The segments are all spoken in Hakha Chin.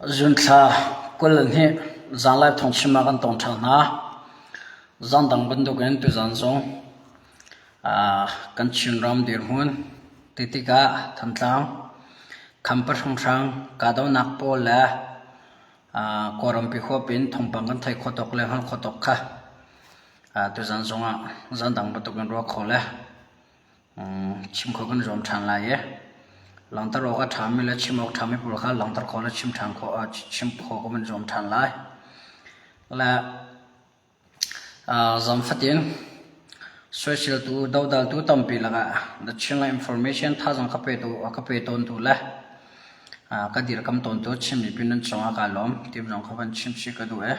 Zunthla 22 zanlai thawngchim ah kan tong ṭhan hna. Zandang bantukin tuzan zong kan Chinram dirhmun ti tikah Thantlang Khampat hrawnghrang kahdohnak pawl le Kawlrampi huap in thawngpang kan theih khawh tawk le hngalh khawh tawk kha tuzan zongah zandang bantukin ruah khawh le Chim khawh kan i zuam ṭhan lai i langhter awk a ṭhami le chim awk ṭhami pawl kha langhter khawh le chim ṭhan khawh chim khawh kan i zuam ṭhan lai. Le zan fatin soiseltu dodaltu tampi lakah The Chinland Information thazaang ka petu ka pe tawntu le ka dirkam tawntu Chin mipi nan cungah kaa lawm ti zong kha van chim chih ka duh i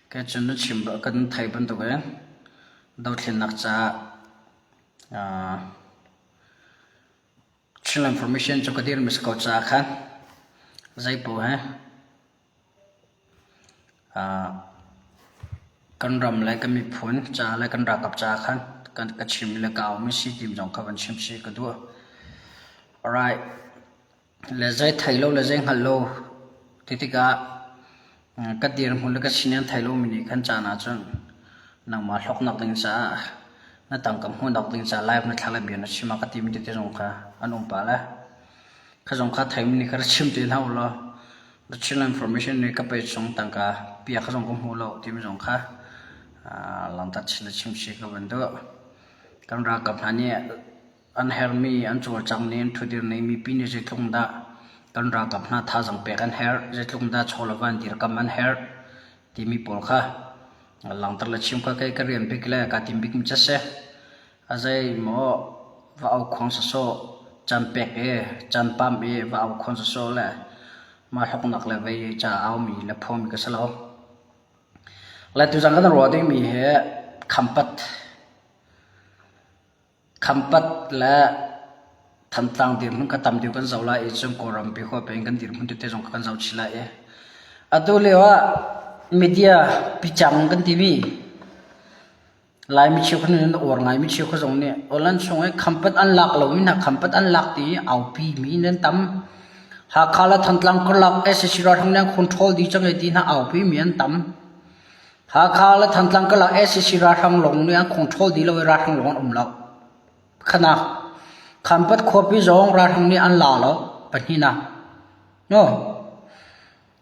kei cun na chim kan theih bantukin dothlennak caah Chinland Information cu ka dirmi si ko caah khan zeipaoh hi kan ram le kan miphun ca le kan ralkap caah khan ka chim le ka aumi si ti zong kha van chim chih ka duh. Alright. Le zei thei lo le zei hngal lo ti tikah ka dirhmun le ka sining thei lomi nih khan caan ahcun nangmah hlawknak ding caah na tangka hmuhnak ding caah live na thla le bia na chim ah ka timi tete zong kha an um pah le kha zong kha theimi nih kha ra chim te hna u law the Chinland Information nih ka page chung tangka pia kha zong ka hmu lo timi zong kha langhter chin le chim chih ka van duh. Kan ralkap hna nih An herhmi an cawlcangh ning an ṭhudir ning mipi nih zeitluk dah kan ralkap hna thazaang pek an herh, zeitluk dah chaw le va an dirkamh an herh timi pawl kha langhter le chim kha kei ka rian bik le kaa tim bikmi cu a si. A zeimaw va aukhuang sawsawh, caan pek i caan pam i va aukhuang sawsawh le mah hlawknak le vei ca aumi le phuangmi ka si lo. Le tuzan kan ruah dingmi hi khampat Khampat le Thantlang dirhmun kha tam deuh kan zoh lai i cun Kawlrampi huap in kan dirhmun tete zong kha kan zoh chih lai i atu lio ah media picang kan timi Laimi cheukhat nih an uar ngaimi cheukhat zong nih online chung i Khampat an lak lomi hna Khampat an lak ti i aupi mi nan tam. Hakha le Thantlang karlak sac ralhrang nih an control dih cang i ti hna aupi mi an tam. Hakha le Thantlang karlak sac ralhrang lawng nih an control dih lo i ralhrang lawng an um lo. Khanak Khampat khuapi zong ralhrang nih an la lo pahnihnak. No.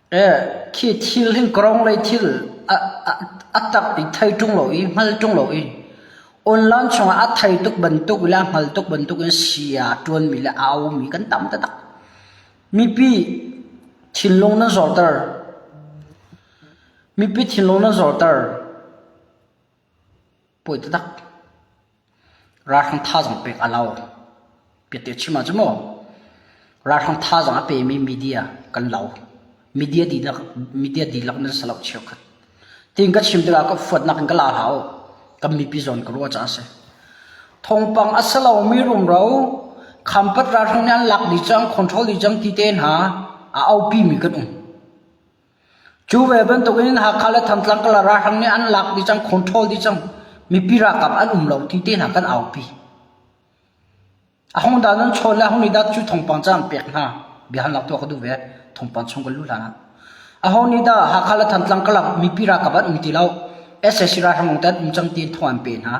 E khi thil hin karong lei thil a, a, a tak i thei ṭung lo i hngal ṭung lo i online chungah a thei tuk bantuk le a hngal tuk bantuk in sia ṭuanmi le aumi kan tam taktak. Mipi thinlung nan zorter. Mipi thinlung na zorter. Poi taktak. Ralhrang thazaang pek a lo. Biate chim ahcun maw ralhrang thazaang a pemi media kan lo. Media dihlak media dihlak nan si lo cheukhat. Tin ka chim tikah ka fuatnak in ka la hlah u. Kan mipi zawn ka ruah caah a si. Thawngpang a si lomi rumro khampat ralhrang nih an lak dih cang, control dih cang ti te hna a aupi mi kan um. Cu ve bantukin Hakha le Thantlang kala ralhrang nih an lak dih cang, control dih cang. Mipi ralkap an um lo ti te hna kan aupi. A hong dah nan chawn le a hong nih dah cu thawngpang ca an pek hna. Biahalnak tuah ka duh ve. Thawngpang chung kan luh hlan ah. A hong nih dah Hakha le Thantlang kala mipi ralkap an um ti lo. SAC ralhrang lawng te an um cang tiin thawng an pe hna.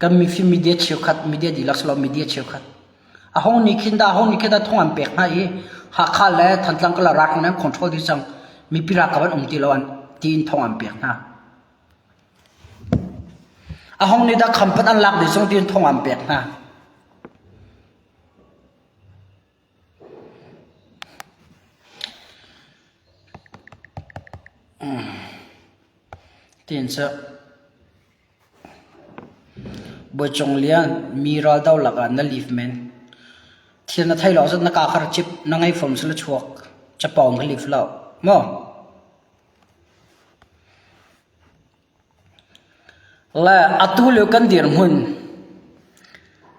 Kan mifim media cheukhat, media dihlak si lo media cheukhat. A hong nih khin dah, a hong nih khin dah thong an pek hna i Hakha le Thantlang kala ralhrang nih an control dih cang. Mipi ralkap an um ti lo an tiin thong an pek hna. A hong nih dah khampat an lak dih cang tiin thong an pek hna. Tiin cu Bawi Cung Lian mi raldo lakah na live men. Thil na thei lo ahcun na kaa kha ra cip, na ngei fom sila chuak. Capawng kha live lo. Maw? Le atu lio kan dirhmun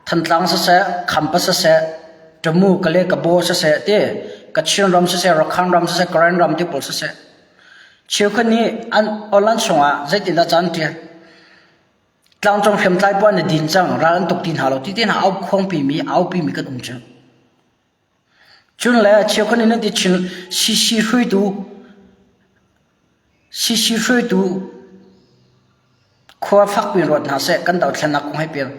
Thantlang siseh, Khampat siseh, Tamu Kale Kabaw siseh ti Kachin ram siseh, Rakhine ram siseh, Karen ram ti pawl siseh cheukhat nih an online chungah zeitindah ca an ṭial. Tlangcung hriamtlai pawl an i din cang, ral an tuk ti hna lo ti te hna au khuangpimi, aupimi kan um cu. Cun le cheukhat nih nan ti chin CC hruaitu CC hruaitu khua fakpi in ruat hna seh kan dothlennak kong he pel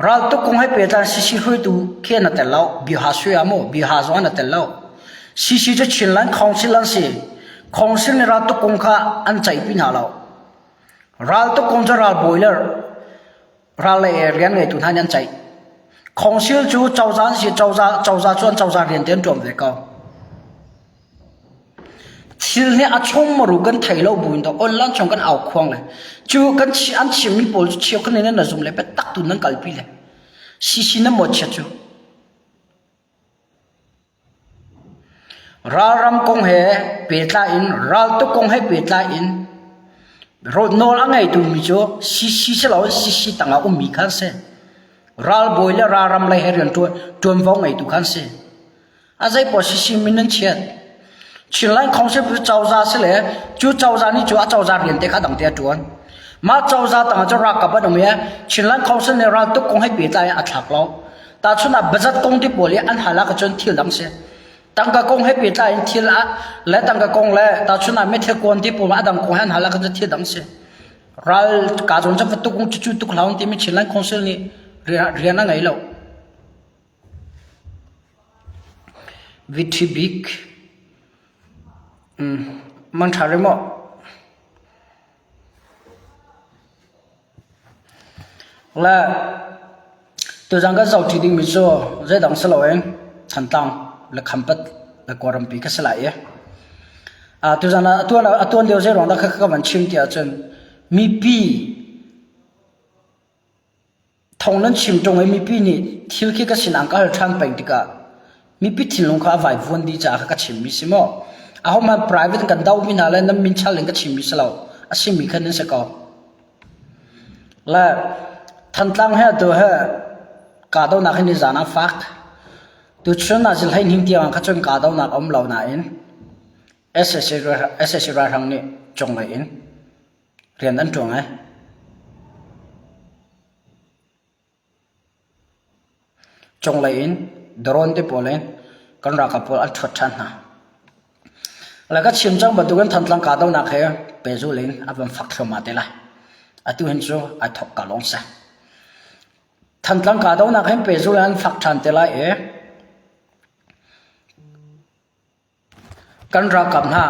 raltuk kong he pehtlai CC hruaitu khi na tel lo biaha sui ah mu biaha zong na tel lo CC cu Chinland Council an si Council nih raltuk kong kha an ceihpi hna lo raltuk kong cu ralbawi le ral le rian ngeitu hna nih an ceih Council cu cozah an si cozah cozah cu an cozah rian te an ṭuan ve ko Thil nih a chung maru kan thei lo buin to online chung kan au khuang le cu kan an chimmi pawl cu cheu khan in na zum le biatak tu nan kalpi le sisi na mawchiat cu ralram kong he pehtlai in raltuk kong he pehtlai in nawl a ngeitu mi cu CC si lo CC tangah ummi khan si ralbawi le ralram lei he rian ṭuanvo ngeitu khan si A zeipaoh sisi min nan chiat. Chinland Council cu cozah si le cu cozah nih cu a cozah rian te kha dang te a ṭuan. Mah cozah tangah cu ralkap an um i Chinland Council nih raltuk kong he pehtlai in a thlak lo. Tahchun ah budget kong ti pawl i an hal ah cun thil dang si. Tangka kong he pehtlai in thil a le tangka kong le tahchun ah methil kuan ti pawl a dang kong he an hal ah cun thil dang si. Ral ka zawn cu va tuk cu tuk hlah timi Chinland Council nih rian a ngei lo. Vithi bik man ṭha rih maw? Le tuzan kan zohṭi dingmi cu zeidang si loin Thantlang le Khampat le Kawlrampi kha si lai i tuzan ah a tuan lio zeiruang dah kha ka van chim ti ahcun mipi Thawng nan chim ṭung i mipi nih thil khi ka sinah an ka hal ṭhan peng tikah mipi thinlung kha a vaivuan dih caah kha ka chimmi si maw? Ahohmanh private in kan dohmi hna le nan min chal in ka chimmi si lo. A simi kha nan si ko. Le Thantlang he atu he kahdohnak hi nizan ah fak. Tuchun ah zilhleihnih tiang kha cun kahdohnak a um lo nain SAC ralhrang nih cunglei in Rian an ṭuan ai. Cunglei in drone te pawl in kan ralkap pawl an ṭhuat ṭhan hna. Le ka chim cang bantukin Thantlang kahdohnak he pehzulh in a van fak thluahmah te lai. Atu hin cu ai thawk ka lawng si. Thantlang kahdohnak hin pehzulh in an fak ṭhan te lai i kan ralkap hna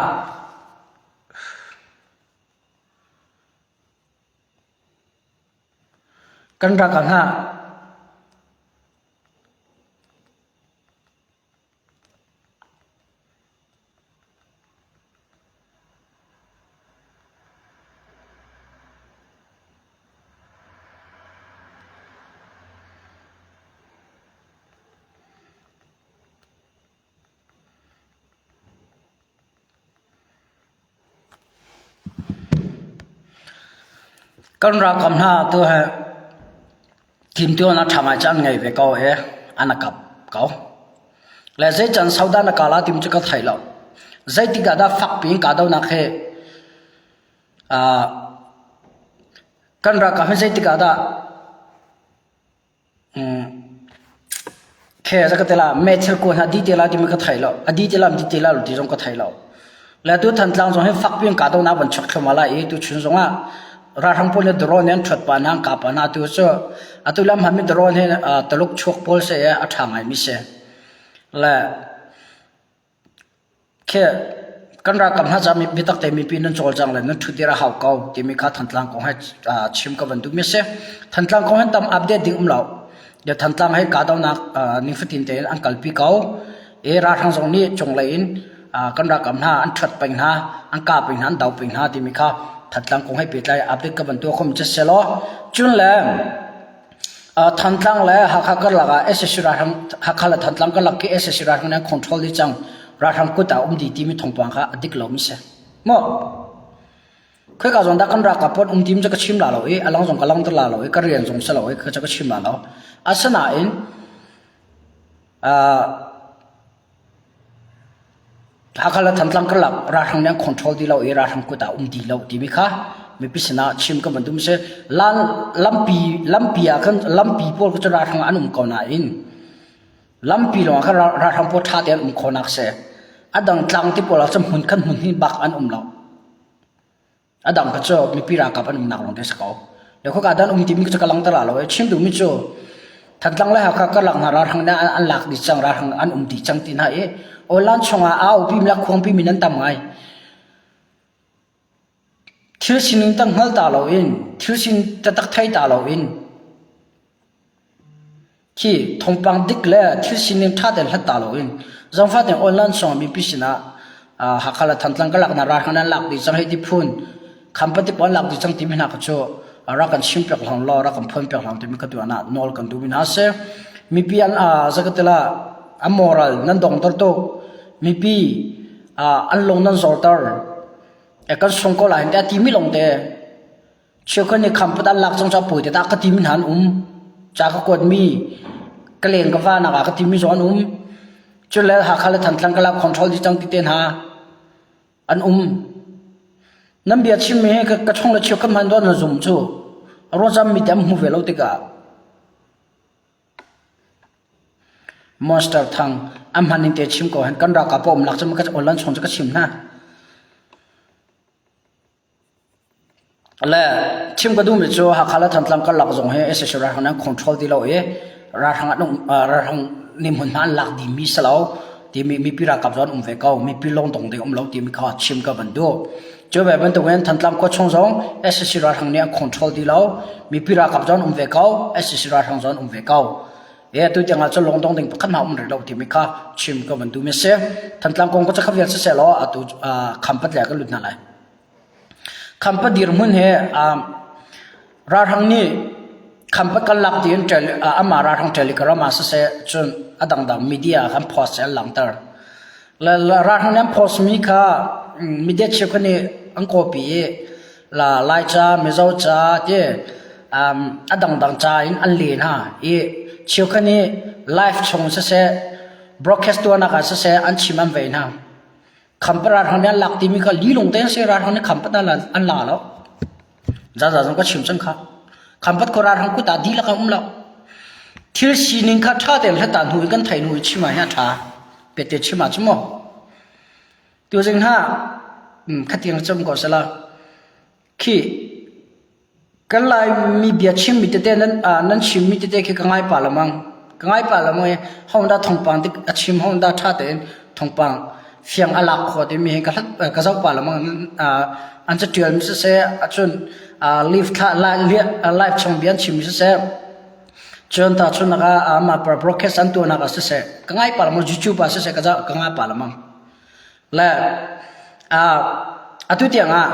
Kan rak ah hngah. Kan ralkap hna tu hi thimtuan a ṭha ngai cu an ngei ve ko i an a kap ko. Le zei can sau dah na ka la timi cu ka thei lo. Zeitik ah dah fakpi in kahdohnak hi kan ralkap hi zeitik ah dah Khe za ka ti la meithil kuan hna di te la timi ka thei lo. A di te la di te la ti zong ka thei lo. Le tu Thantlang zong hi fakpi in kahdohnak van chuak thluahmah lai i tu chun zong ah ralhrang pawl nih drone an ṭhuat pah hna an kah pah hna tu cu atu lam hmanmi drone hi Tuluk chuak pawl si i a ṭha ngaimi si. Le Khi kan ralkap hna caah biatak te mipi nan cawlcang le nan ṭhutdir a hau ko timi kha Thantlang kong he chim ka van duhmi a si. Thantlang kong hin tam update ding um lo. Thantlang he kahdohnak nifatin tein an kalpi ko. I ralhrang zong nih cunglei in kan ralkap hna an ṭhuat peng hna, an kah peng hna, an do peng hna timi kha Thantlang kong he pehtlai update ka van tuah khomi cu si law. Cun le Thantlang le Hakha karlak ah sac ralhrang Hakha le Thantlang karlak khi sac ralhrang nih an control dih cang. Ralhrang kut ah um dih timi thawngpang kha a dik lomi si. Maw? Khoika zawn dah kan ralkap pawl um tim cu ka chim la lo i a lang zong ka lang la lo i ka rian zong si lo i ka ka chim la lo. Asinain uh, Hakha le Thantlang karlak ralhrang nih an control ti lo i ralhrang kut ah um ti lo timi kha mipi sinah chim ka van duh si. Lampi lampi ah khan lampi pawl cu ralhrang an um ko nain. Lampi lawng ah khan ralhrang pawl ṭha tein an um khawhnak si. A dang tlang ti pawl ah cun hmun khan hmun hi bak an um lo. A dang kha cu mipi ralkap an umnak lawng te si ko. Le khua dan um timi cu ka langter la lo i chim duhmi cu Thantlang le Hakha karlak hna ralhrang nih an lak dih cang ralhrang an um dih cang ti hna i Awlan chungah a aupi mi le khuangpi mi nan tam ngai. Thil sining tak hngal ta loin thil sin taktak thei ta loin Khi thawngpang dik le thil sining ṭha tein hlat ta loin zangfah tein online song mipi sinah Hakha le Thantlang ka laknak ralhrang nan lak dih cang hei ti phun khampati pawl lak dih cang timi hna kha cu rak kan chim piak hlang law rak kan phuan piak hlang timi ka tu ah nawl kan duhmi hna si. Mipi an zakatila an moral nan dongter tuk mipi an lung nan zorter kan sung ko lai tiah timi lawng te Cheukhat nih khampat an lak cang caah pawi te dah ka timi hna an um. Ca ka kuatmi ka leng ka vanak ah ka timi zong an um. Cule Hakha le Thantlang ka lak control dih cang ti te hna an um. Nan bia chimmi hi ka chung le cheukhat hmanh dawn na zum cu. Ruahcam mi te an hmu ve lo tikah Monster thang an hman ning te chim ko hen kan ralkap a um lak cu ka online chung cu ka chim hna. Le chim ka duhmi cu Hakha le Thantlang karlak zong hi sac ralhrang nih an control ti lo i ralhrang an um ralhrang nih hmunhma an lak dihmi si lo timi mipi ralkap zong an um ve ko. Mipi lawngdong ding um lo timi kha chim ka van duh. Cu ve bantukin Thantlang khua chung zong sac ralhrang nih an control ti lo. Mipi ralkap zong an um ve ko. Sac ralhrang zong an um ve ko. E atu tiang ah cun lawngdong ding pakhat hna um rih lo timi kha chim ka van duhmi a si. Thantlang kong ka cakap vial siseh law atu khampat le ka lut hna lai. Khampat dirhmun he ralhrang nih khampat kan lak tiin amah ralhrang telegram ah siseh cun a dangdang media kan post an langhter. Ralhrang nih an post mi kha media cheukhat nih an copy i la Laica, Mizo ca ti a dangdang ca in an leh hna i cheukhat nih live chung siseh broadcast tuahnak ah siseh an chim an vei hna. Khampat ralhrang nih an lak timi kha lilung te an si ralhrang nih khampat an la lo. Zaza zong ka chim cang kha. Khampat khua ralhrang kut ah dihlak an um lo. Thil sining kha ṭha tein hlat hnu in kan theih hnu i chim ah hin a ṭha. Pete chim ah cu maw. Tuzing ha khatiang cam ko sala. Khi Kan Laimi bia chimmi tete nan nan chimmi tete khi ka ngai pah lengmang. Ka ngai pah lengmang i hodah thawngpang tik a chim hodah ṭha tein thawngpang fiang a lak khawh timi hi ka hlat ka zoh pah lengmang. An caṭialmi siseh cun live thlah live chung bia an chimmi siseh cun tahchunhnak ah mah broadcast an tuahnak ah siseh ka ngai pah lengmang YouTube ah siseh ka zoh ka ngai pah lengmang. Le atu tiang ah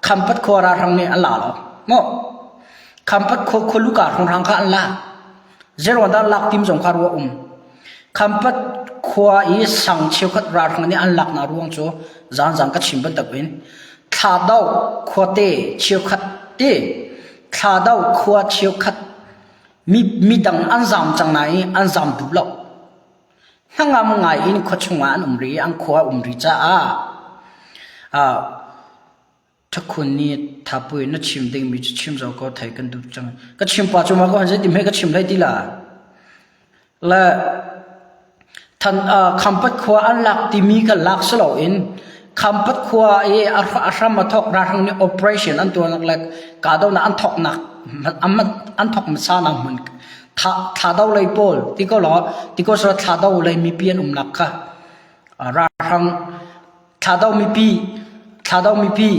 Khampat khua ralhrang nih an la lo. Maw? Khampat khua khualuka hrawnghrang kha an la. Zeiruang dah lak tim zong kha ruah um. Khampat khua i sang cheukhat ralhrang nih an laknak ruang cu zaanzang ka chim bantuk in Thladau khuate cheukhat ti Thladau khua cheukhat mi midang an zam cang nain an zam duh lo. Hnangam ngai in khua chungah an um rih i an khua a um rih caah ṭhakhun nih thapui na chim dingmi cu chim zau ko thei kan duh cang. Ka chim pa cu ma ko zei ti hme ka chim hlei ti la. Le than Khampat khua an lak timi kha lak si loin Khampat khua i a hram a thawk ralhrang nih operation an tuahnak le kahdohnak an thawknak an thawk hmasa nak hmun Thla lei pawl ti ko law ti ko selaw thla lei mipi an umnak kha ralhrang thla mipi thla mipi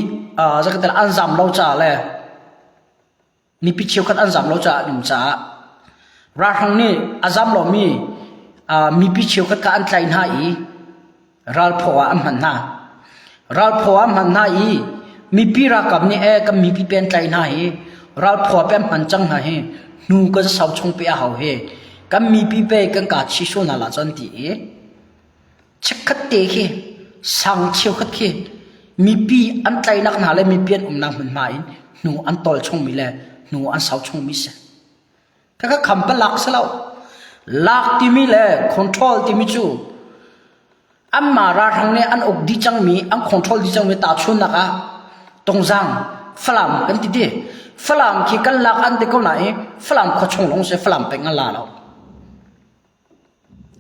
zeikatel an zam lo caah le mipi cheukhat an zam lo caah an um caah ralhrang nih a zam lomi mipi cheukhat kha an tlaih hna i Ralphaw ah an hman hna. Ralphaw ah an hman hna i mipi ralkap nih ee kan mipi pen tlaih hna hi ralphaw pe an hman cang hna hi hnu kan sau chung pe a hau hi kan mipi pe kan ka chi sual hna la cun ti i chikkhat te khi sang cheukhat khi mipi an tlaihnak hna le mipi an umnak hmunhma in hnu an tawl chungmi le hnu an sau chungmi si. Khakha kham pa lak si lo. Lak timi le control timi cu anmah ralhrang nih an uk dih cangmi, an control dih cangmi tahchunhnak ah Tongzang, Falam kan ti ti. Falam khi kan lak an ti ko nain Falam khua chung lawng si Falam peng an la lo.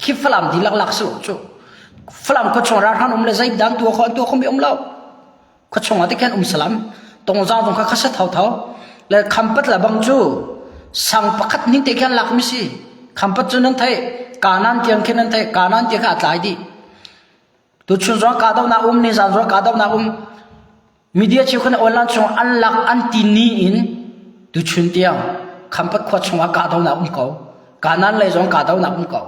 Khi Falam dihlak lak si lo cu. Falam khuachung ralhrang um le zei dan tuah kho an tuah khomi um lo. Khuachung ah tikhan um salam. Tongzang zong kha khasa thotho. Le Khampat le bang cu sang pakhat ning te khan lakmi si. Khampat cu nan theih. Kanan tiang khin nan theih. Kanan tiang kha a tlai dih. Tuchun zong kahdohnak um, nizan zong kahdohnak um. Media cheukhat online chung an lak an ti ni in tuchun tiang Khampat khua chungah kahdohnak um ko. Kanan lei zong kahdohnak um ko.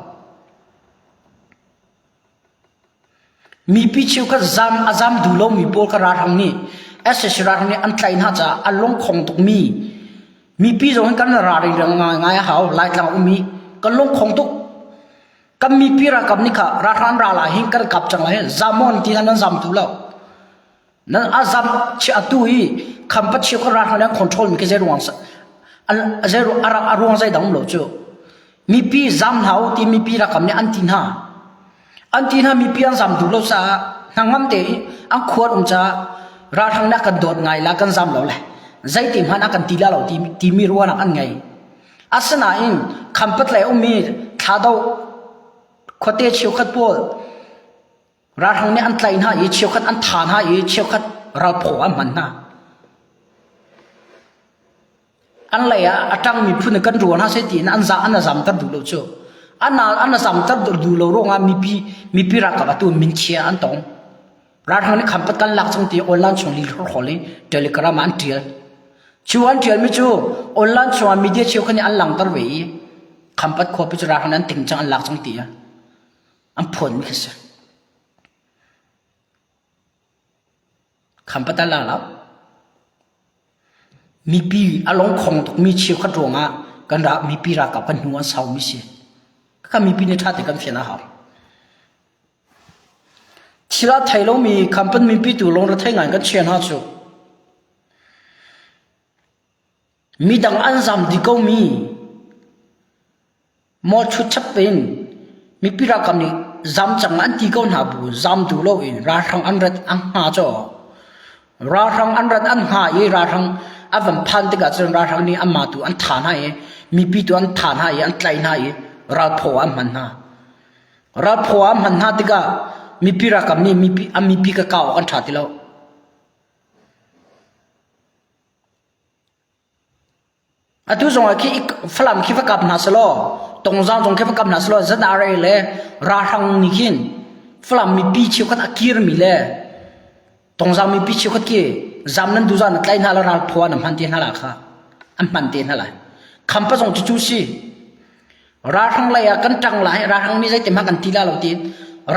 Mipi cheukhat zam a zam duh lomi pawl kha ralhrang nih SAC ralhrang nih an tlaih hna caah a lungkhong tukmi mipi zong hin kan ralring ngai a hau. Laitlang ummi kan lungkhong tuk. Kan mipi ralkap nih kha ralhrang ral ah hin kan kap cang lai zamon ti nan zam tu lo. Nan a zam chi atu hi khampat chiu kha ralhrang an control mi khi zei ruang zei a ruang zei dang lo cu. Mipi zam hna u ti mipi ralkap nih an ti hna. An ti hna mipi an zam duh lo caah hnangam te i an khuar um caah ralhrang nih a kan dawt ngai la kan zam lo le zeiti hmanh a kan ti la lo timi ruahnak an ngei. Asinain Khampat lei ummi Thlado khuate cheukhat pawl ralhrang nih an tlaih hna i cheukhat an tha hna i cheukhat ralphaw an hman hna. An lei ah a ṭangmi phun kan rual hna seh tiin an za an a zamter duh lo cu. An an a zamter duh lo ruangah mipi mipi ralkap atu minchia an tong. Ralhrang nih Khampat kan lak cang ti online chung lih hrawl i Telegram ah an ṭial. Cu an ṭialmi cu online chungah media cheukhat nih an langhter ve i Khampat khuapi cu ralhrang nih an ting cang an lak cang ti an phuanmi khi si. Khampat an la lo. Mipi a lungkhong tukmi cheukhat ruangah kan ra mipi ralkap kan hnu an saumi si. Kan mipi nih ṭha te kan fian a hau. Thil a thei lomi khampan mipi tu lungre thei ngai kan chia hna cu. Midang an zam dih komi mawṭhu chap in mipi ralkap nih zam cang an ti ko hna bu zam duh loin ralhrang an rat an hnga caw. Ralhrang an rat an hnga i ralhrang a van phan tikah cun ralhrang nih anmah tu an tha hna i mipi tu an tha hna i an tlaih hna i ralphaw an hman hna. Ralphaw ah hman hna tikah mipi ralkap nih mipi an mipi ka kah awk an ṭha ti lo. Atu zong ah khi Falam khi va kap hna selaw Tongzang zong khi va kap hna selaw ZRA le ralhrang nih khin Falam mipi cheukhat a kirmi le Tongzang mipi cheukhat khi zam nan duh zan na tlaih hna la ralphaw ah na hman te hna la kha an hman te hna lai. Khampa zong cu cu si. Ralhrang lei ah kan ṭang lai, ralhrang nih zeitin hmanh kan ti la lo tiin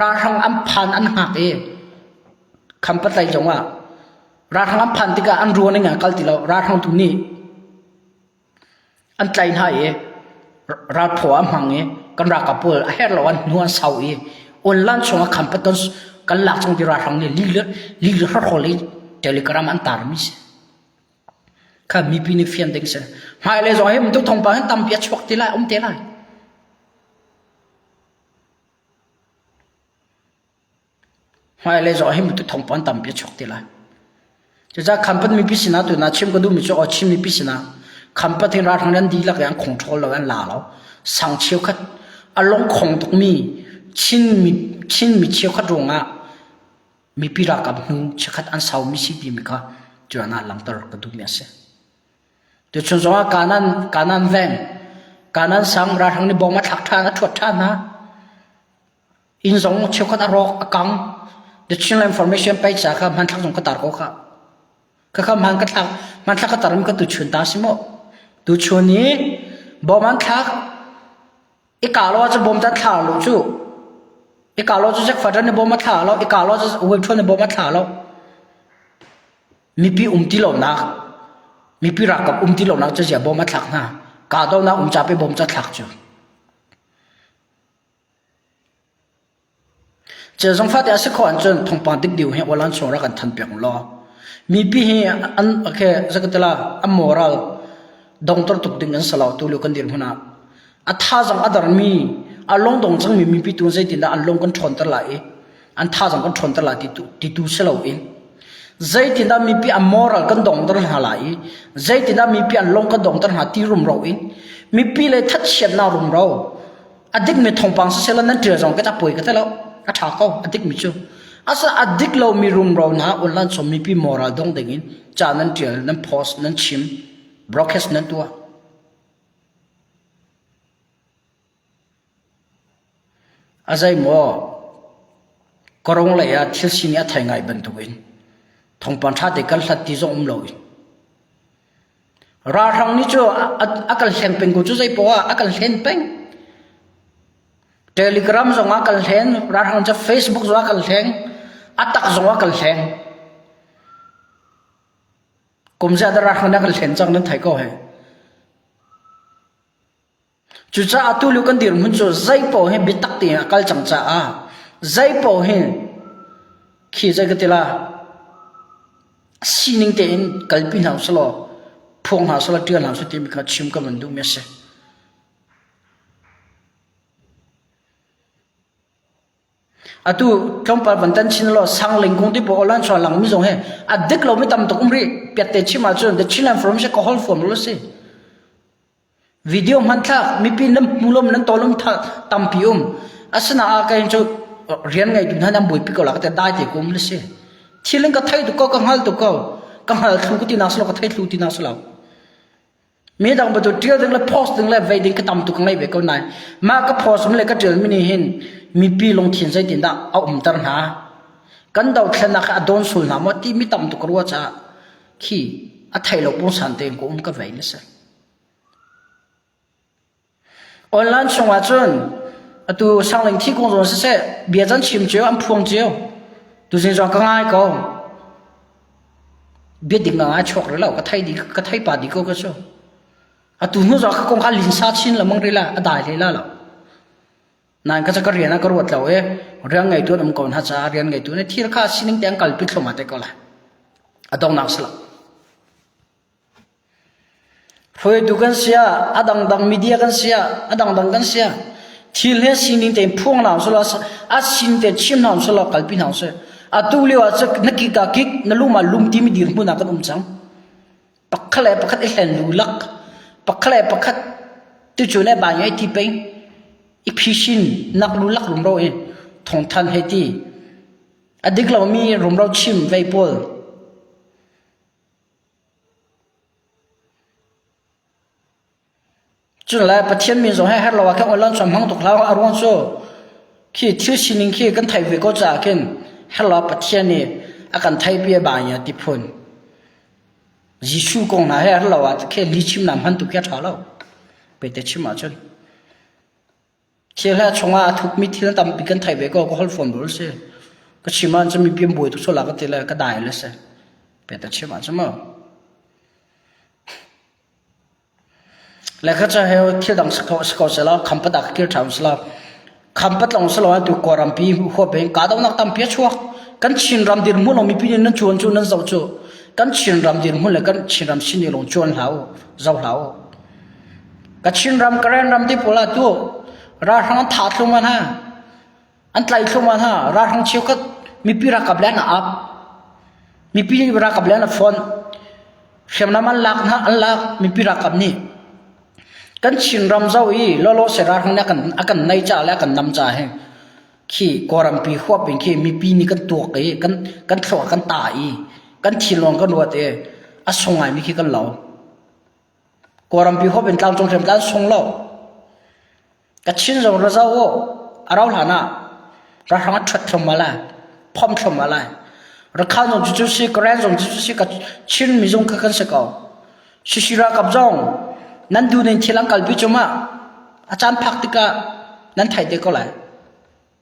ralhrang an phan an hngak i Khampat lei zong ah ralhrang an phan tikah an ruan ning ah kal ti lo ralhrang tu nih an tlai hna i ralphaw an hmang i kan ralkap pawl a herh lo an hnu an sau i online chungah Khampat kan kan lak chung ti ralhrang nih lih lih hrawhrawl i telegram an tarmi si. Kha mipi nih fian ding si. Hmailei zong hi bantuk thawngpang hin tampi a chuak ti lai, um te lai. Hmailei zong hi bantuk thawngpang tampi a chuak ti lai. Cucaah Khampat mipi sinah tu na chim ka duhmi cu aw Chin mipi sinah Khampat hi ralhrang an dihlak i an control lo an la lo. Sang cheukhat a lungkhong tukmi Chin mi Chin mi cheukhat ruangah mipi ralkap hnu chikkhat an saumi si timi kha tuan ah langhter ka duhmi a si. Tuchun zongah Kanan Kanan veng Kanan sang ralhrang nih bom a thlak ṭhan a ṭhuat ṭhan hna. Inn zong cheukhat a rawk a kang. The Chinland Information page ca kha hmanthlak zong ka tar ko kha. Khakha hman ka thlak hmanthlak ka tar mi ka tuchun ta si maw? Tuchun i bom an thlak I kah lo ahcun bawm cu thla lo cu. I kah lo cu Jack Fadran nih bawm a thla lo. I kah lo cu Will Thun nih bawm a thla lo. Mipi um ti lonak, mipi ralkap um ti lonak cu zia bawm a thlak hna. Kahdohnak um ca pe bawm cu a thlak cu. Zong fate a si khawh ahcun thawngpang dikdiu hi aw-lan chung rak kan thanpiak u law mipi hi an okay zakatala an moral dongtor tuk ding an si lo tulio kan dirhmun ah a thazaang a darmi a lungdong cangmi mipi tu zeitindah an lung kan ṭhawnter lai i an thazaang kan ṭhawnter lai ti tu ti tu si loin zeitindah mipi an moral kan dongter hna lai i zeitindah mipi an lung kan dongter hna ti rumro in mipi le thatchiatnak rumro. A dikmi thawngpang siseh nan ṭial zong ka ca puai ka ti lo. A ṭha ko, a dikmi cu. Asa a dik lomi rumro hna online som mipi moral dong dingin ca nan ṭial, nan post, nan chim, broadcast nan tuah. A zeimaw ka rung lei ah thil sining a thei ngai bantukin thawngpang ṭha te kan hlat ti zong um loin ralhrang nih cu a kan hlen peng ko cu zei poah ah a kan hlen peng. Telegram zong ah kan hlen, ralhrang cu Facebook zong ah kan hleng, a tak zong ah kan hleng. Kum ziah dah ralhrang nih a kan hlen cang nan thei ko hei. Cucaah tulio kan dirhmun cu zeipaoh hi biatak tein a kal cang caah zeipaoh hi khi zei ka ti la sining tein kalpi hna usih law phuang hna usih law ṭial hna usih timi kha chim ka van duhmi a si. Atu tlawmpal van tan chin law sangling kung ti pawl online chuah langmi zong hi a dik lomi tam tuk um rih. Piatte chim ahcun The Chinland Forum si ka hol fuam lo si. Video hmanthlak mipi nan hmulom nan tawlom tampi um. Asinain ka hin cu rian ngeitu hna nan buaipi ko la ka ti dai te ko um le si. Thil in ka thei tuk ko ka hngal tuk ko. Ka hngal thlu ka ti nak si lo ka thei thlu ti nak si lo. Mi dang bantuk ṭial ding le post ding le vei ding ka tam tuk ka ngei ve ko nain mah ka post le ka ṭial mi nih hin mipi lungthin zeitindah a umter hna. Kan dothlennak hi a dawn sul hna maw ti mi tam tuk ka ruah caah khi a thei lo pungsan tein ka um ka vei na si. Online chungah cun atu sangling thi kong zong siseh bia can chim cio an phuang cio. Tuzing zong ka ngai ko. Bia dik ngai chuak rih lo ka thei di ka thei pa di ko ka cu. Atu hnu zong ka kong kha linsa chin lamang rih la a dai hlei la lo. Nain ka ka rian ah ka ruat lo i rian ngeitu an um ko hna caah rian ngeitu nih thil kha sining te an kalpi thluahmah te ko lai. A donghnak si lo. Hruaitu kan si ah, a dangdang media kan si ah, a dangdang kan si ah, thil hi sining tein phuang hna usih law, a sin tein chim hna usih law, kalpi hna usih. Atu lio ah cun na kik ah kik, na lum ah lum timi dirhmun ah kan um cang. Pakhat le pakhat i hlen lulak, pakhat le pakhat tucu le ba ngai ti peng, i phishin nak lulak rumro i thawngthan hei ti. A dik lomi rumro chim vei pawl. Cun le Pathian min zong he herh lo ah khin online chuan hmang tuk hlah a ruang cu khi thil sining khi kan theih ve ko caah khin herh lo Pathian nih a kan theihpi a ba ti phun. Jesuh kong hna he herh lo ah khi lihchim na hman tuk khi a ṭha lo. Pete chim ahcun. Thil he chungah a thukmi thil tampi kan theih ve ko ka holh fawn bul si. Ka chim ahcun mi pian buai tuk sual ka ti le ka dai le si. Pete chim ahcun mu. Le kha cu he thil dang si ko si ko selaw khampat ah ka kir ṭhan selaw khampat lawng si lo tu Kawlrampi huap in kahdohnak tampi a chuak. Kan Chinram dirhmun lawng mipi nih nan cuan cu nan zoh cu kan Chinram dirhmun le kan Chinram sining lawng cuan hlah u zoh hlah u. Ka Chinram Karen ram ti pawl ah tu ralhrang an thah thluahmah hna. An tlaih thluahmah hna. Ralhrang cheukhat mipi ralkap le an ap. Mipi ralkap le an fonh. Hriamnam an lak hna an lak mipi ralkap nih. Kan Chinram zoh i lawlaw se ralhrang nih a kan a kan nei ca le a kan nam ca hi khi Kawlrampi huap in khi mipi nih kan tuak i kan kan thluak kan ta i kan thinlung kan ruat i a sung ngaimi khi kan lo. Kawlrampi huap in tlangcung hriamtlai an sung lo. Kachin zong ra zoh u. A rau hlan ah ralhrang a ṭhuat thluahmah lai. Phomh thluahmah lai. Rakhine zong cucu si, Karen zong cucu si, Chin mi zong kha kan si ko. Sisi ralkap zong nan duh ning thil an kalpi cungah a caan phak tikah nan theih te ko lai.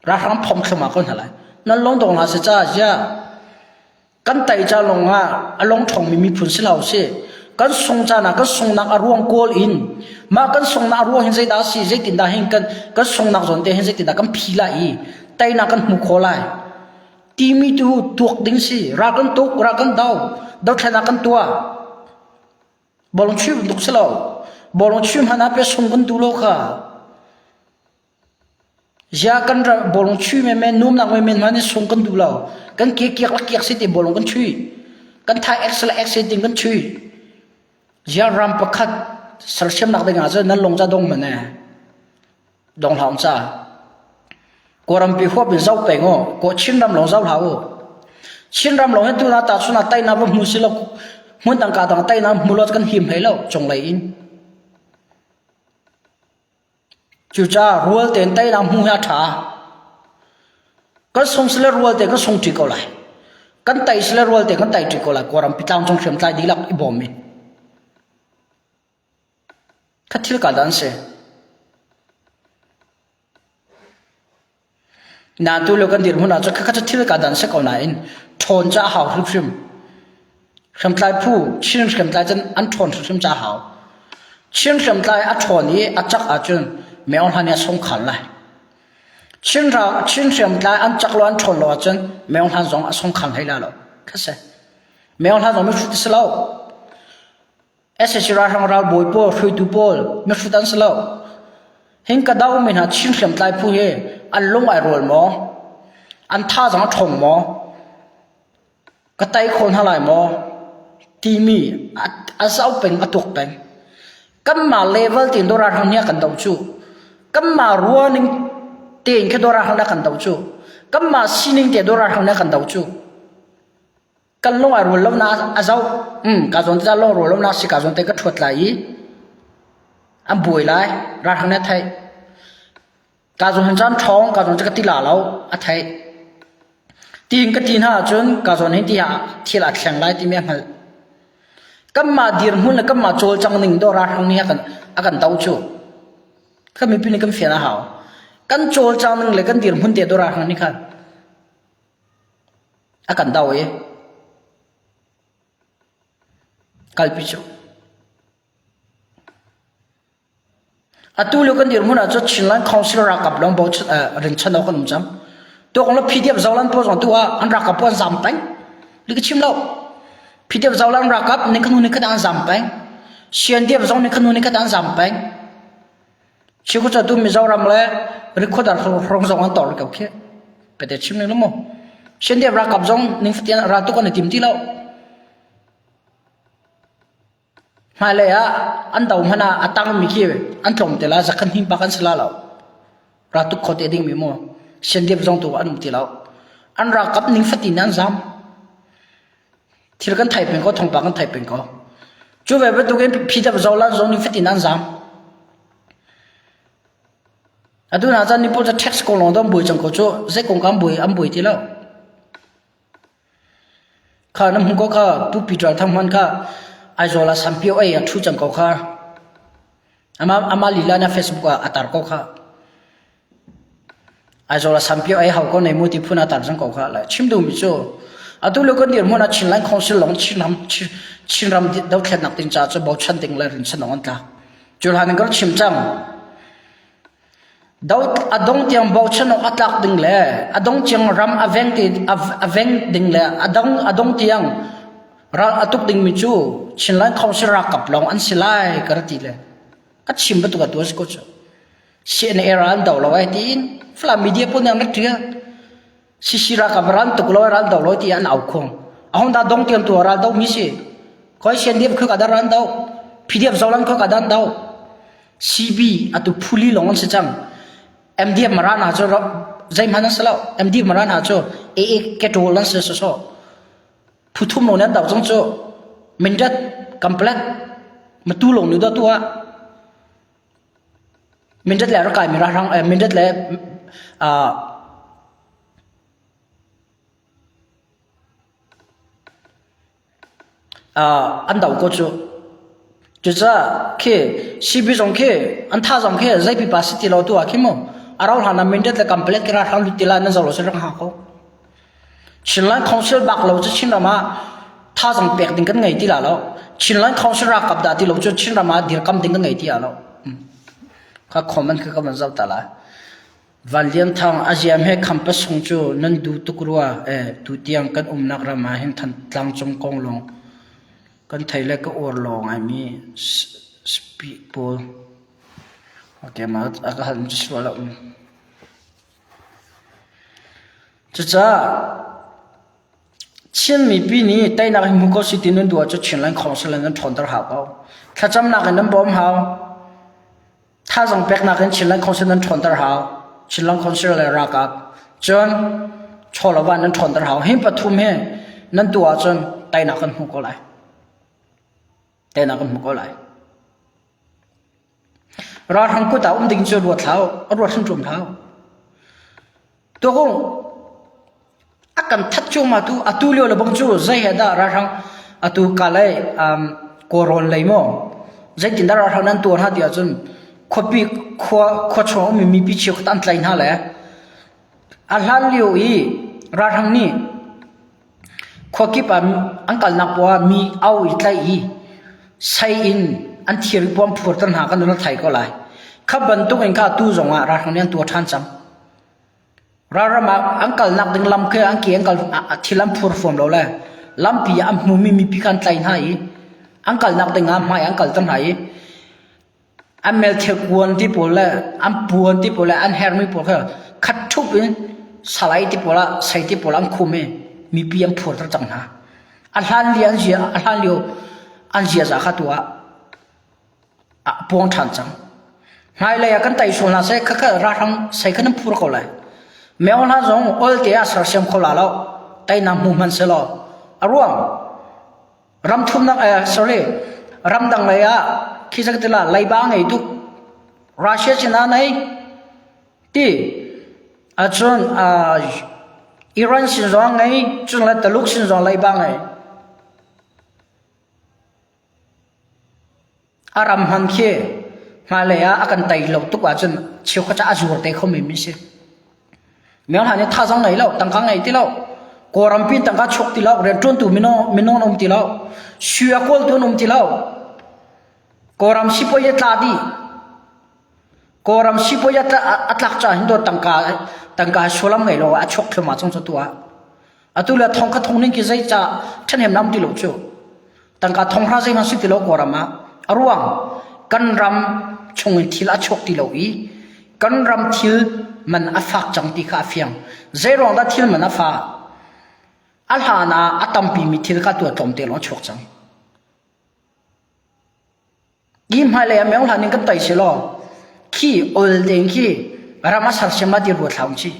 Ralhrang phomh thluahmah ko hna lai. Nan lung dong hlah seh ca ziah Kan tai ca lawngah a lung ṭhawngmi miphun si hlah usih. Kan sung caan ah kan sunghnak a ruang kawl in mah kan sunghnak a ruang hin zeidah a si zeitindah hin kan kan sunghnak zawn te hin zeitindah kan phi lai i teinak kan hmu khawh lai timi tu tuak ding si ral kan tuk ral kan do dothlennak kan tuah bawlung chuih bantuk si lo bawlung chuih hmanh ah pe sung kan duh lo kha Ziah kan bawlung chuih menmen, nuamnak menmen hmanh in sung kan duh lo. Kan ke kiak le kiak si ti bawlung kan chuih. Kan thai X le X si ting kan chuih. Ziah ram pakhat sersiamnak ding ah cun nan lung ca dong man eh. Dong hlah um ca. Kawlrampi huap in zoh peng u. Kaw Chinram lawng zoh hlah u. Chinram lawng hi tu na ta chun ah teinak va hmu si lo hmun dang ka dang teinak hmu lo kan him hlei lo cunglei in. Cucaah rual tein teinak hmu hi a ṭha. Kan sung sile rual tein kan sung ṭi ko lai. Kan tei sile rual tein kan tei ṭi ko lai. Kawlrampi tlangcung hriamtlai dihlak i bawm in. Kha thil ka dan si. Na tu lio kan dirhmun ah cun khakha cu thil ka dan si ko nain ṭhawn ca a hau hrimhrim. Hriamtlai phu Chin hriamtlai cun an ṭhawn hrimhrim ca a hau. Chin hriamtlai a ṭhawn i a cak ahcun Myo Hlan nih a sungkhal lai. Chin ra Chin hriamtlai an cak lo an ṭhawn lo ahcun Myo Hlan zong a sungkhal hlei lai lo. Kha si. Myo Hlan zong mihrut a si lo. Sac ralhrang ralbawi pawl hruaitu pawl mihrut an si lo. Hin ka do mi hna Chin hriamtlai phu hi an lung ai rual maw? An thazaang a ṭhawng maw? Ka tei kho hna lai maw? Timi a zoh peng a tuak peng. Kanmah level tein dawr ralhrang nih a kan doh cu. Kanmah ruahning tein khi dawr ralhrang nih a kan doh cu. Kanmah sining te dawr ralhrang nih a kan doh cu. Kan lung ai rual lo na a zoh um ka zawn te lung rual lo na si ka zawn te ka ṭhuat lai i an buai lai ralhrang nih a theih ka zawn hin caan ṭhawng ka zawn cu ka ti la lo a theih tiin ka ti hna ahcun ka zawn hin ti ah thil a thleng lai timi a hngalh kanmah dirhmun le kanmah cawlcang ning dawh ralhrang nih a kan a kan do cu kan mipi nih kan fian a hau kan cawlcang ning le kan dirhmun te dawh ralhrang nih khan A kan do i kalpi cu. Atu lio kan dirhmun ah cun Chinland Council ralkap lawng bo rinchan awk an um cang. Tuakong le PDF Zoland pawl zong tu ah an ralkap pawl an zam peng. Li ka chim lo. PDF Zoland ralkap ning khanu ning khat an zam peng. CNDF zong ning khanu ning khat an zam peng. Chiku tu Mizoram le Rikhuadar hrong zong an tor ko khi. Pete chim ning mu. CNDF ralkap zong ning fatian ral tuk an i tim ti lo. Hmailei ah an do hmanh ah a tangmi khi an tlawm te la zakhan hing bak an si la lo. Raltuk kho te dingmi mu. CNDF zong tu an um ti lo. An ralkap ning fatin an zam. Thil kan thai peng ko, thawngpang kan thai peng ko. Cu ve bantukin PDF zolan zong ning fatin an zam. Atu na caan ni pawl cu tax kong lawng dong buai cang ko cu zei kong ka an buai an buai ti lo. Kha na hmu ko kha Pu Peter Thang hman kha Aizawl ah Sampio ei a thu cang ko kha. Ama ama lila na Facebook ah a tar ko kha. Aizawl ah Sampio ei hau ko nei mu ti phun a tar cang ko kha. Lai chim duhmi cu atu le kan dirhmun ah Chinland Council lawng Chinram Chinram dothlennak ding ca cu bochan ding le rinsan dong an tlak. Cu hlan in kan chim cang. Do a dong tiang bochan awk a tlak ding le a dong tiang ram a veng ti a veng ding le a dong a dong tiang ral a tuk dingmi cu Chinland Council ralkap lawng an si lai ka ti le ka chim bantuk a tu a si ko cu. CNA ral an do lo ai tiin Falam media pawl nih an rak ṭial. CC ralkap ral tuk lo ral do lo ti an au khuang. Ahong da dong tiang tu ral do mi si. Koi CNDF khua ka dan ran do. PDF Zoland khua ka dan do. CB atu phuli long an si cang. MDF mara na cu zeihmanh an si lo. MDF mara na cu AA ketol an si so so. Phuthum lo nan do cang cu. Mindat complet matu long nu do tu ah Mindat le a rak kaimi ralhrang Mindat le uh, uh, an do ko cu. Cucaah khi CB zong khi an tha zong khi zei pipa si ti lo tu ah khi mu a rau hlan ah Mindat le Kanpalet khi ralhrang lut ti la nan zo lo si rak ha ko. Chinland Council bak lo cu Chinram ah thazaang pek ding kan ngei ti la lo. Chinland Council ralkap dah ti lo cu Chinram ah dirkam ding kan ngei ti lo. Kha comment kha ka van zoh ta lai. Van Lian Thang a ziam he khampa sung cu nan du tuk rua e tu tiang kan umnak ram ah hin Thantlang cung kong lawng kan thei le ka uar lawng ai mi speak pawl. Okay ma a ka hal mi cu sual a um. Cucaah Chin mipi nih teinak hi hmu ko si ti nan duh ahcun Chinland Council in nan ṭhawnter hau ko. Thlacamnak in nan bawm hau. Thazang peknak in Chinland Council nan ṭhawnter hau. Chinland Council le ralkap. Cun chawlava nan ṭhawnter hau. Hi pathum hi nan tuah ahcun teinak kan hmu ko lai. Teinak kan hmu ko lai. Ralhrang kut ah um ding cu ruat hlah u, a ruat hrimhrim hlah u. Tuakung a kan that cuahmah tu atu lio le bang cu zei he dah ralhrang atu kalay um, Kawlrawn lei maw zeitin dah ralhrang nan tuar hna ti ahcun khuapi khua khua chung ummi mipi cheukhat an tlai hna le a hlan lio i ralhrang nih Khuakip ah an kalnak poah ah mi au i tlaih i sei in an thir i puam phurter hna kan nun a thei ko lai. Kha bantuk in kha atu zong ah ralhrang nih an tuah ṭhan cang. Ralram ah an kalnak ding lam khi an ke an kal thil an phur fuam lo le lampi ah an hmumi mipi kha an tlaih hna i an kalnak ding ah hmai an kalter hna i An melthil kuan ti pawl le an puan ti pawl le an hermi pawl kha khat ṭhup in salai ti pawl ah sei ti pawl an khum i mipi an phurter cang hna. A hlan lio an zia a hlan lio an ziaza kha tu ah a puang ṭhan cang. Hmailei ah kan tai sual hna seh khakha ralhrang sei kha nan phur ko lai. Meo hna zong olte ah sersiam kho la lo. Teinak hmu hmanh selaw a ruang Ram thumnak eh sorry ramdang lei ah khi zak tila leiba ngei tuk Russia sin ah nei ti acun uh, Iran sin zong ngei cun le Taluk sin zong leiba ngei A ram hman khi hmailei ah a kan tei lo tuk ahcun cheukhat cu a zuar te kho men mi si. Myo hna nih thazang ngei lo, tangka ngei ti lo, Kawlram pi tangka chuak ti lo, rianṭuantu minung minung an um ti lo, sui a kawltu an um ti lo. Kawlram sipuai a tla dih. Kawlram sipuai a tlak caah hin tangka tangka sullam ngei lo a chuak thluahmah cang cu tu ah. Atu le thong kha thong ning khi zeicah ṭhahnem na um ti lo cu. Tangka thong hra zeihmanh si ti lo Kawlram ah. A ruang kan ram chung in thil a chuak ti lo i kan ram thil man a fak cang ti kha a fiang. Zeiruang dah thil man a fah? A hlan ah a tampi mi thil kha tuah tlawmte lawng a chuak cang. Hi hmailei ah meo hlan in kan tai si law khi ol tein khi ram a sersiam ah ti ruat hlah usih.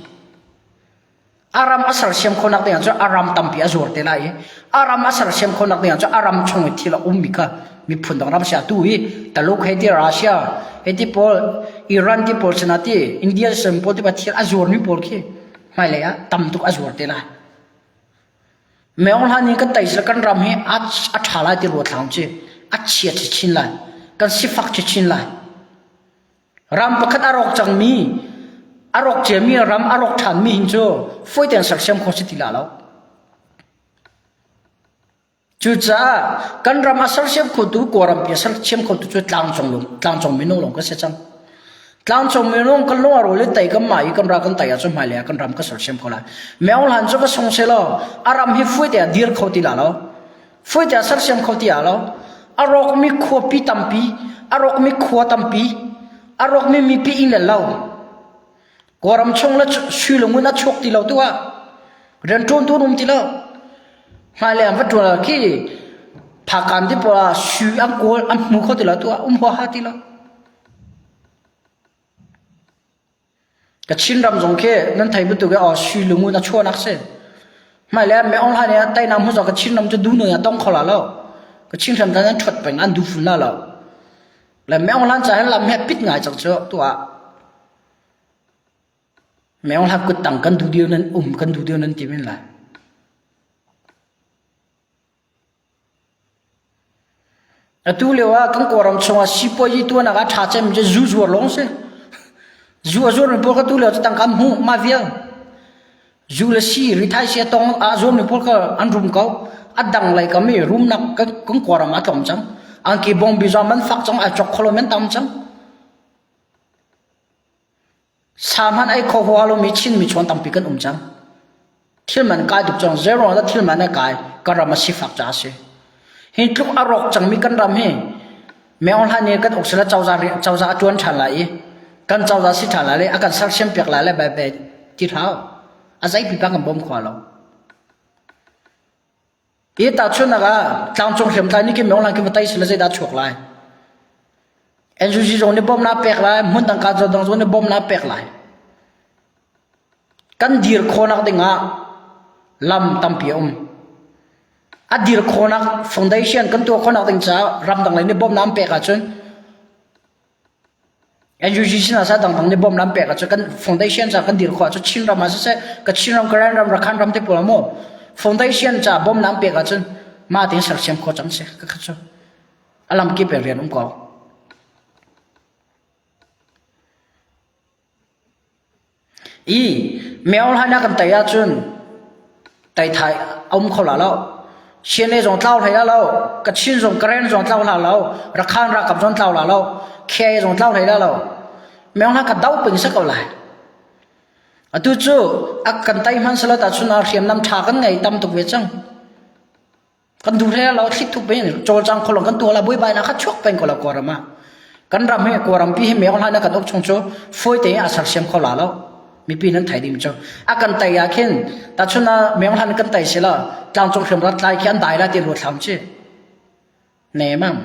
A ram a sersiam khawhnak ding ah cun a ram tampi a zuar te lai i a ram a sersiam khawhnak ding ah cun a ram chung i thil a ummi kha miphun dang ram si atu hi Taluk hei ti Russia hei ti pawl Iran ti pawl sinah ti India sin pawl ti pa thil a zuarmi pawl khi hmailei ah tam tuk a zuar te lai. Meo hlan in kan tei kan ram hi a ṭha lai ti ruat hlah ci a chia chin lai kan sifak chin lai ram pakhat a rawk cangmi a rawk ciami ram a rawk ṭhanmi hin cu fawi tein sersiam khawh si ti la lo cucaah kan ram a sersiam khotu Kawlram pi a sersiam khotu cu tlangcung tlangcung minung lawng kan si cang Tlangcung minung kan lung a rawl i tei kan mah i kan ra kan tei ahcun hmailei ah kan ram ka sersiam kho lai. Meo hlan cu va sung selaw a ram hi fuite ah dir kho ti la lo. Fuite ah sersiam kho ti ah lo. A rawkmi khuapi tampi, a rawkmi khua tampi, a rawkmi mipi inn le lo. Kawlram chung le sui lungun a chuak ti lo tu ah rianṭuantu an um ti lo. Hmailei an va ṭuan ah khi phakan ti pawl ah sui an kawl an hmu kho ti lo tu ah um huaha ti lo. Kachin ram zong khi nan thei bantuk i aw sui lungun a chuahnak si. Hmailei ah Myeong hlan i teinak hmun zong Kachin ram cu du nung a tong kho la lo. Kachin ram tan an ṭhuat peng an du fun la lo. Le Myeong hlan ca hin lam hi a pit ngai cang cu tu ah. Myeong hlan kuttang kan duh deu nan um kan duh deu nan ti men lai. Atu lio ah kan Kawlram chungah sipuazi tuahnak ah ṭha cemmi cu zu zuar lawng si. Zu a zuarmi pawl kha tu lio cu tangka an hmuh mah vial. Zu le si rithai si a tong a zuarmi pawl kha an rum ko. A dang lei kam i rumnak kan, kan Kawlram ah a tlawm cang. Angki bawngbi zong man fak cang, ai cawk kho lomi an tam cang. Sa hmanh ei kho huaha lomi Chinmi chawn tampi kan um cang. Thil man kai tuk cang. Zeiruang dah thil man a kai? Kan ram a sifak caah a si. Hi tluk a rawk cangmi kan ram hi Meo hlan i kan uk sila cozah cozah a ṭuan ṭhan lai i kan cozah si ṭhan lai le a kan sersiam piak lai le bai bai ti hlah. A zei pipa kan bawm kho lo. Hi tahchunhnak ah tlangcung hriamtlai nih khin Meo hlan khin va tei sila zeidah a chuak lai? NUG zong nih bawmhnak pek lai, hmun dang ka dang zong nih bawmhnak pek lai. Kan dir khawhnak dingah lam tampi a um. A dir khawhnak foundation kan tuah khawhnak ding caah ramdang lei nih bawmhnak an pek ahcun NUG sinah sa dangdang nih bawmhnak an pek ahcun kan foundation ca kan dir khawh ahcun Chin ram ah siseh, Kachin ram, Karen ram, Rakhan ram te pawl ah maw foundation ca bawmhnak an pek ahcun mah tein sersiam khawh cang si ka khat cu. A lamkip in rian um ko. I meo hlan ah kan tei ahcun tei thai a um kho la lo. CNA zong tlau hlei la lo. Kachin zong Karen zong tlau hla lo. Rakhan ralkap zong tlau la lo. KIA zong tlau hlei la lo. Meo hlan ka do ping se ko lai. Atu cu a kan tei hman selo ta chun ah hriamnam tha kan ngei tam tuk ve cang. Kan duh hlei lo thli peng cawlcang kho lo kan tuah la buaibainak kha chuak peng ko lo Kawlram ah. Kan ram hi Kawlrampi hi meo hlan ah kan uk chung cu fawi tein a sersiam kho la lo. Mipi nan thei ding cu. A kan tei ah khin tachun ah meo hlan kan tei si la tlangcung hriam rat lai khi an dai la ti ruat hlam chi. Ne mang.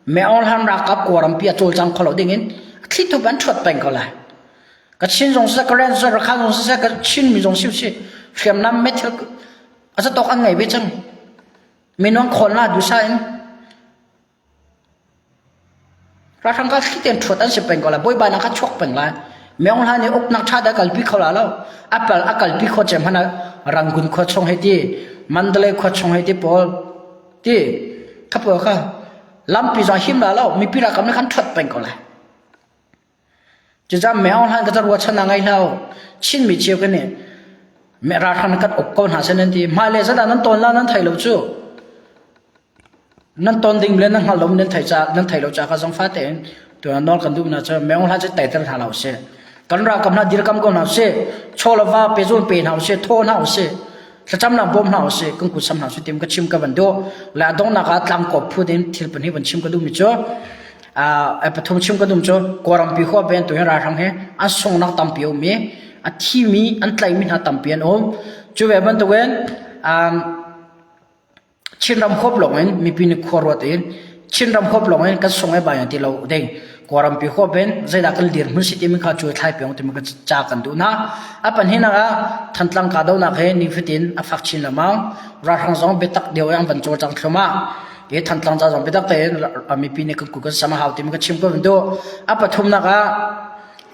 Meo hlan ralkap Kawlrampi a cawlcang kho lo ding in thli thup an thuat peng ko lai. Kachin zong siseh, Karen siseh, Rakhan zong siseh, Kachin mi zong si hriamnam methil a zatawk an ngei ve cang. Minung khawl na dusa in ralhrang ka thli tein ṭhuat an si peng ko lai. Bawipa na ka chuak peng lai. Meong hla nih uknak ṭha dah kalpi kho la lo. Apal a kalpi kho cem hmanh ah Rangoon khua chung hei ti, Mandalay khua chung hei ti pawl ti kha pawl kha lampi zong him la lo. Mipi ralkap nih khan ṭhuat peng ko lai. Cucaah Meo hlan ka ruahchan a ngei hlah. Chinmi cio kan nih ralhrang kan uk ko hna seh nan ti. Hmailei zat ah nan tawn la nan thei lo cu. Nan tawn ding le nan hngal lo nan thei ca nan thei lo ca ka zong fa tein tuan nawl kan duh na cu Meo hlan cu teiter hna lo sih. Kan ralkap hna dirkam ko hna sih. Chaw le va pe zun pe hna usih, thaw hna usih. Thlacamnak bawm hna usih, kan kut sam hna usih tim ka chim ka van duh. Le a donghnak ah tlangkawp phu in thil pahnih van chim ka duhmi cu pathum chim ka dum cu Kawlrampi khua pen tu hi ralhrang he an sungnak tampi a um i a thimi an tlaihmi hna tampi an um. Cu ve bantukin Chinram huap lawng in mipi nih khua ruat in Chinram huap lawng in kan sung e bai ti lo ding. Kawlrampi huap in zeidah kan dirhmun si timi kha cu thlai piang timi ca kan duh hna. A pahnihnak ah Thantlang kahdohnak he nifatin a fak chin lengmang. Ralhrang zong biatak deuh in an van cawlcang thluahmah. Hi Thantlang ca zong biatak tein mipi nih kan kut kan sam a hau timi ka chim ko duh. A pathumnak ah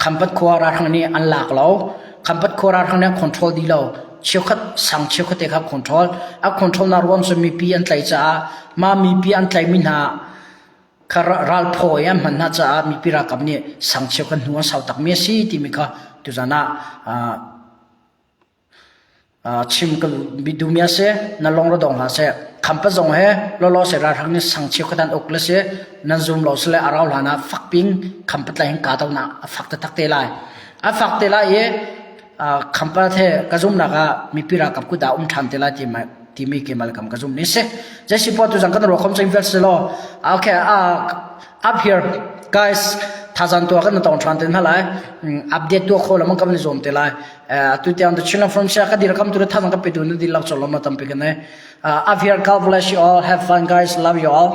Khampat khua ralhrang nih an lak lo. Khampat khua ralhrang nih an control dih lo. Cheukhat sang cheukhat te kha control. A control nak ruang cu mipi an tlaih caah mah mipi an tlaihmi hna kha ralphaw i an hman hna caah mipi ralkap nih sang cheukhat hnu an sau takmi a si timi kha tuzan ah Chim ka duhmi a si. Na lung ra dong hlah seh. Khampat zong he lawlaw seh ralhrang nih sang cheukhat an uk le si. Nan zum lo sile a rau hlan ah fak ping khampat lai hin kahdohnak a fak taktak te lai. A fak te lai i khampat he ka zumnak ah mipi ralkap kut ah um ṭhan te lai timi keimah le kam ka zum ni si. Zei poah tuzan kan ruah khom cang vial si law. Okay, up here guys thazang tuah kan tong ṭhan te hna lai. Update tuah kho lamang kan i zuam te lai. Atu tiang the Chinland Forum sia ka dir kam tu thazang ka pe tu na dilak cholom na tampi kan ne. Up here God bless you all. Have fun guys. Love you all.